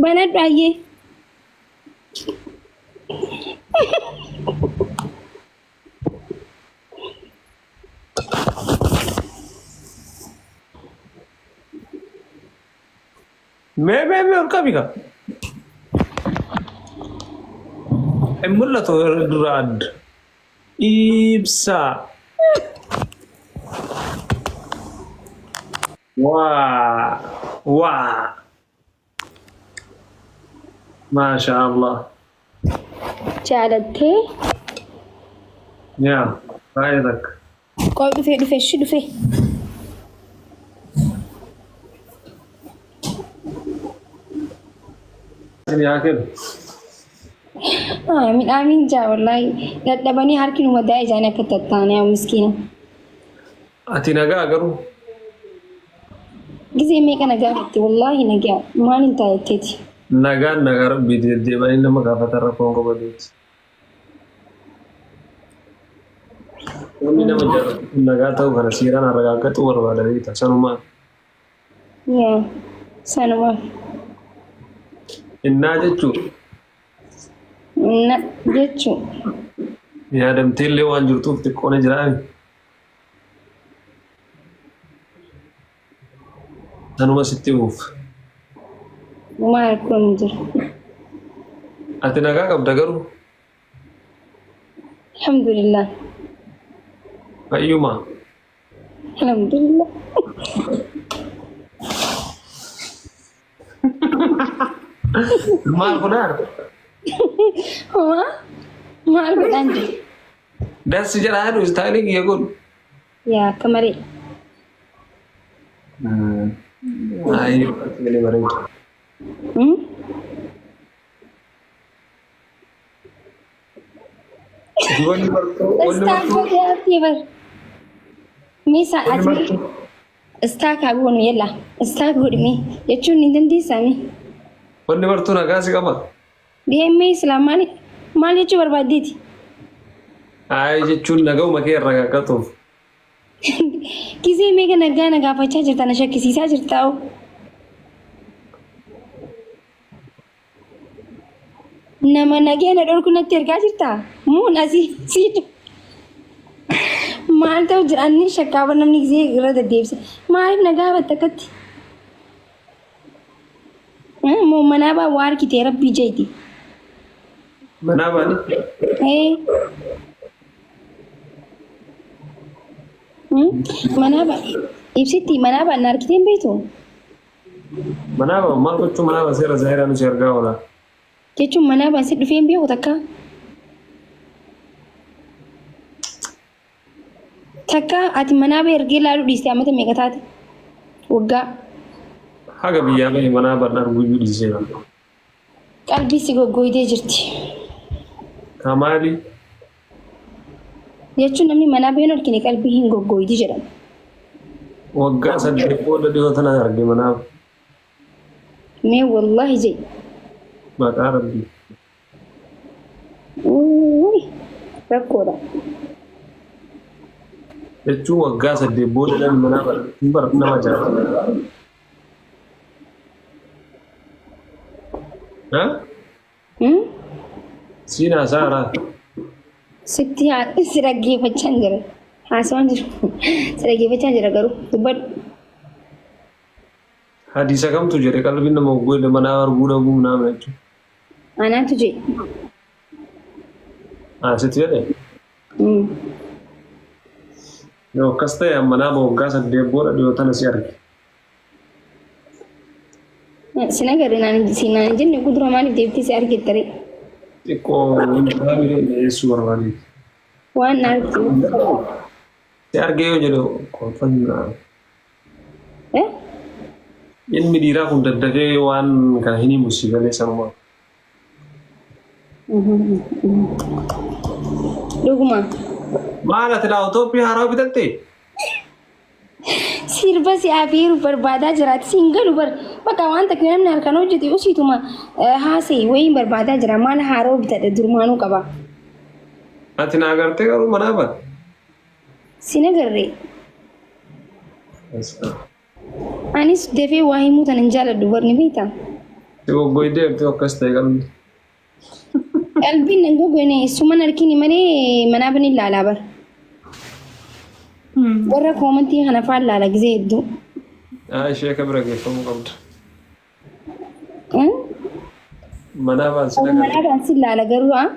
Banadhu ayyee. Mee mee mee ol qabi kaa. Hin mul'atu dura adda. Ibsaa. Waa waa. Maasha Allah. Jaalattee. Yaa baay'ee takka. Qoy dhufee dhufee shi dhufee. Isin haa kennu. Amiin amiin jaa wallaahi dadhabanii harki nu madaa ijaanii akka tattaane yaa miskiina. Ati nagaa garuu. Gizee meeqa na gaafatte wallaahi nagaa maal hin taa'etteeti. Nagaan nagaa rabbiiti deddeebi'anii nama gaafatan rakkoon qabaduuti. Namni nama jaallatu kun nagaa ta'uu kana seeraan aragaaggaxuu barbaada beekta sanumaan. Yaa sanumaaf. Innaa jechuun Na jechuun. yaadamtee illee waan jirtuuf xiqqoo ni jiraa. Sanuma sitti himuuf. Homaa rakkoon hin jiru. Ati nagaa qabda garuu Alhamdulillah. fayyuma. Alhamdulillah. Maal godhaan? Homaa maal godhaan jiru? Dassi jedhaa jedhu istaayilii kiyya kun. Yaa akka malee. Ayi galee bareeda. Hmm? Wanni martuu wanni Istaak martuu godhee haftee bar. Mee wanni sa'aatii martuu istaak haa goonu yalla. Istaak godhi mee jechuun ni dandeessaa mee? wanni martuu nagaa si qaba. Deemee islaam maal maal jechuu barbaaddeeti? Ayi jechuun naga'uma kee irraa qaqqatuuf. Gizee meeqa nagaa na gaafachaa jirta na shakkisiisaa jirta oo. Nama nagee na dhorku natti ergaa jirta? Muun asii sii maal ta'u jira anni shakkaaba namni gizee irra deddeebisa. Maaliif na gaafatta akkatti? Moo manaa baa waa argitee rabbii jeeti. Manaa baani. Ee. Manaa baa ibsitti manaa baa na argitee hin beektu? Manaa baa maal gochuu manaa baa seera zaahiraa nu si argaa oola. Jechuun manaa baa si dhufee hin beeku takka. Takka ati manaa baa ergee laaluu dhiiste amata meeqa taate? Waggaa. Haga biyyaa bahe manaa baan arguuyyuu dhiiseera. Qalbii si goggooydee jirti. Kamaali Jechuun namni manaa baheen argine qalbii hin goggooydi jedhama. Waggaa 8 booda dhiyoo tana arge manaaf. Mee wallaahi jedhi. Maqaa rabbii. Uuy rakkoodha. Jechuun waggaa 8 booda namni manaa hin bara nama ajaa'iba. Ha? Hmm? Siin haasa'aa Sitti haa si dhaggeeffachaa hin jira. Haasawaan jiru. Si dhaggeeffachaa jira garuu dubbadhu. Hadiisa kamtu jedhe qalbiin nama hogguu manaa arguu dhabuu naama jechuudha. Anaatu jedhe. Ah, sitti jedhe? Yoo akkas ta'e amma nama waggaa 8 booda dhiyoo tana si arge. Sin agarre naan si naan hin jenne gudura maaliif deebitee si argetta ree? Xiqqoo faamilii dhiyeessuu barbaadeeti. Waan na argite. Si argee yoo jedhu kolfannaa. Eh? Ilmi dhiiraa kun daddafee waan kana hin himu si galee sanumaa. Dhuguma. Maal ati laawutooppii haaraa bitatte? Sirba si afeeru barbaadaa jiraati siin galu bar bakka waan takka namni harkaan hojjete usiituma haasa'e wayiin barbaadaa jira maal haaroo bitadha durmaanuu qaba. Ati na agartee garuu manaa bata. Sin agarre. Anis dafee waa himuu tana hin jaaladhu bar ni beektaa. Si goggoydee jirtu akkas ta'e qalbi. Qalbiin nan goggoyne suman harkini malee manaa bani ilaalaa bara. Warra koomantii kana faan laala gizee hedduu. Haa ishee akka bira geeffamuu qabda. Manaa baan si Manaa dhaqan. baan si laala garuu haa.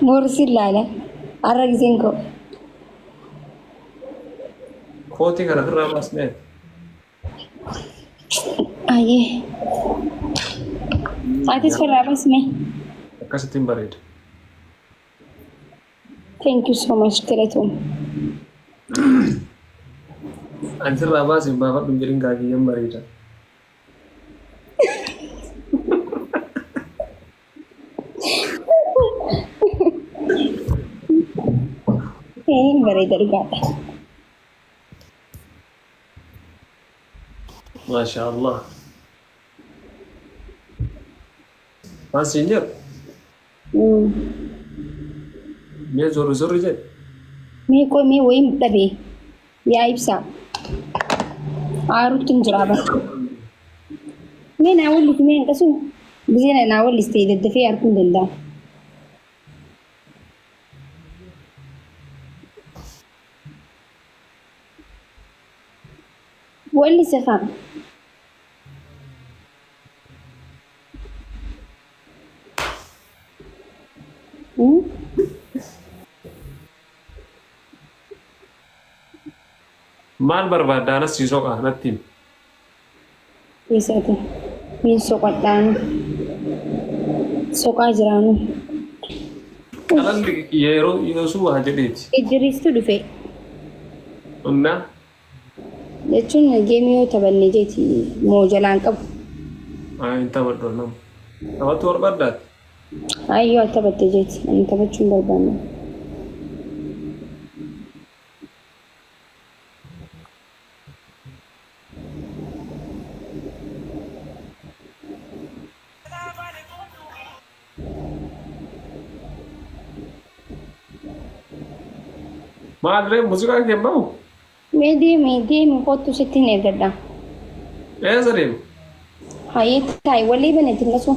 Boru si laala. Har'a gizeen koo. Kootii kana ofirraa baasnee. Ayyee. Atis firraa baasme. Akkasittiin bareeda. Thank you so much galatoom. Ani sirraa baasee baafadhu hin jedhin gaafiyyan bareeda. Bareeda dhugaadha. Maasha Allah. Waan siin jedhu mee zorri zorri jedhu. Mee qoy mee wayiin dhabe yaa ibsaa. Aarutti hin jiraa bara. Mee naa wallisi mee hanqasu gisee naa wallistee daddafee arguu hin danda'amu. Wallise kaa. Maal barbaadda anas sii soqa natti himi. Eessatti? Min soqadhaanu. Soqaa jiraanu. Qalalli yeroo yoosuu waa jedheeti. Idriistu dhufe. Innaa Jechuun geemii yoo taphanne jeeti moo jalaan qabu. Hin taphadhu nama. Taphattu barbaaddaati. Ayyoo ati taphatte jeeti. Ani taphachuu hin barbaanne. Maal ree muuziqaan kee hin bahu? Mee deemi deemi kottu sitti hin eeggadha. Eessa deemu? Hayyee taa'i walii banetti hin qasu.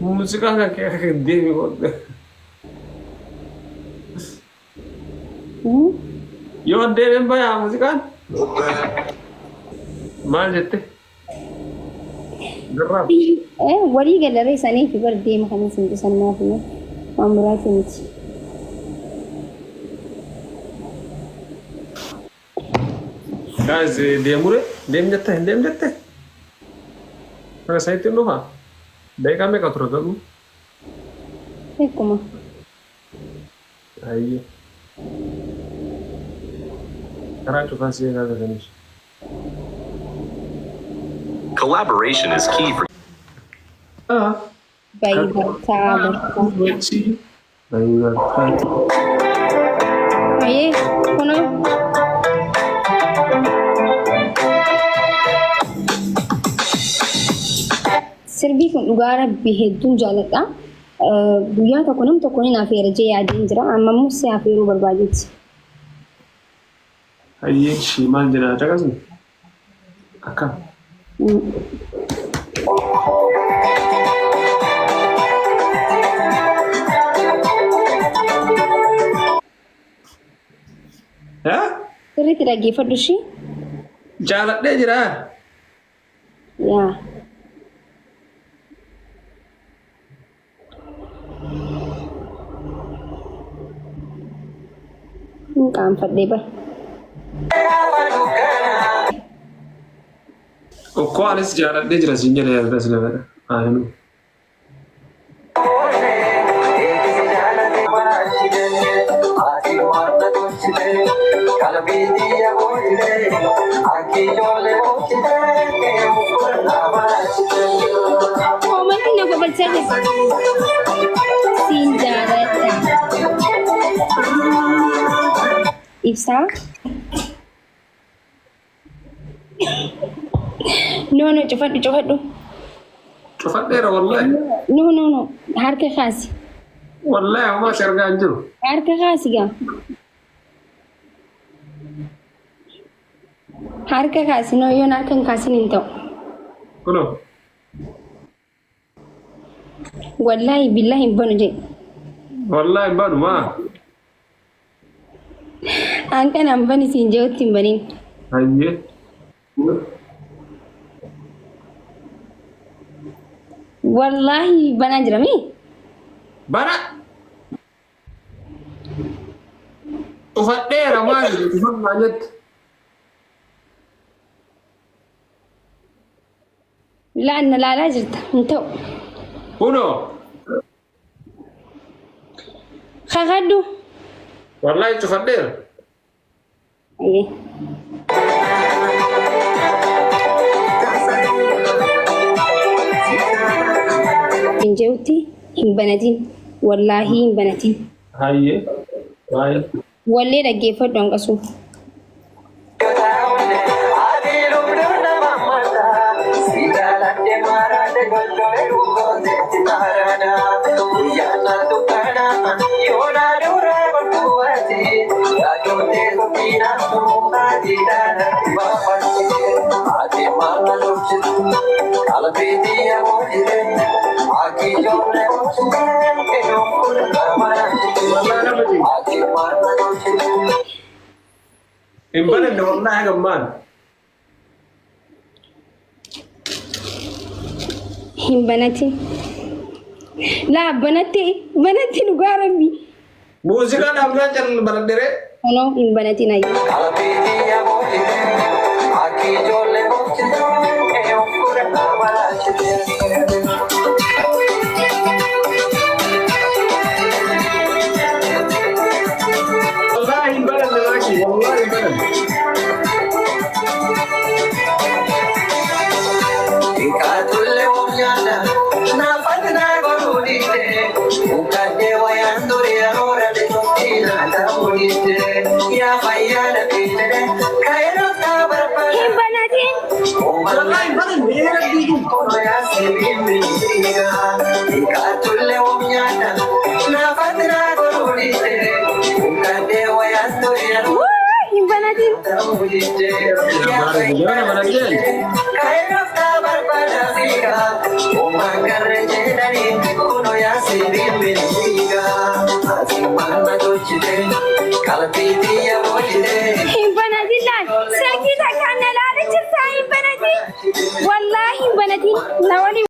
Muuziqaan kan kee deemi kottu. Yoo deemeen bayaa muuziqaan? Maal jette? Garraaf. Walii galaree sanii fi bar deema kan isin dhisan maaf waan biraati miti. Guys, deemure deem jette hin deem jette? Akka sanitti hin dhufaa? Daqiiqaa meeqa tura garuu? Akkuma. Ayyee. Karaa cufaa si eegaa gataniis. Collaboration is key for Baay'ee bartaa bartaa. Baay'ee Hayyee kunoo. Sirbii kun dhugaa rabbi hedduun jaaladha. Guyyaa tokko nam tokko ni afeera jee yaadeen jira. Amma immoo si afeeruu barbaadeeti. Hayyee ishii maal jedhaa caqasni? Akkam? Haa? Sirriitti dhaggeeffadhu ishii. Jaaladhee jira. Yaa. Hin qaanfadhee bara. Okkoo anis jaaladhee jira siin jedhe yaadata sila fedha. Ayinu. Koomantii na gobalchaa jirti. Siin jaaladha. Ibsaa. No no cufadhu cufadhu. Cufadheera wallahi. No no no harka kaasi. Wallahi ammaa si argaa hin jiru. Harka kaasi gaa. Harka kaasi no yoon harka hin kaasin hin ta'u. Kunoo. Wallaahi billaahi hin banu jedhe. Wallaahi hin banu maa. An kana hin bani siin jehutti hin banin. Hayyee. Wallaahi banaa jira mii? Bana. Cufadheera maali cufannaa jette. Laanna laalaa jirta hin ta'u. Kunoo. Kakadhu. Wallaahi cufadheera. Hayyee. Hin jehutti hin banatin. Wallaahi hin banatin. Hayyee. Baay'ee. Wallee dhaggeeffadhu hanqasu. Wallaahi nama jiru. Hin bananne wallaahi gammaan. Hin banatin. Laa banatte banatte dhugaa rabbi. Muuziqaa dhaabnaan cal banadheree. Kunoo hin banatin hayyee. Wallaahi hin bananne laaki. Wallaahi hin bananne. Hin banatin. Wallaahi hin bananne. Ee rabbii kun. Wuu hin banatin. Jabana banadheen. Hin banatin laal. Silkii takkaan na laala jirtaa hin banatin. Wallaahi hin banatin. Na waliin.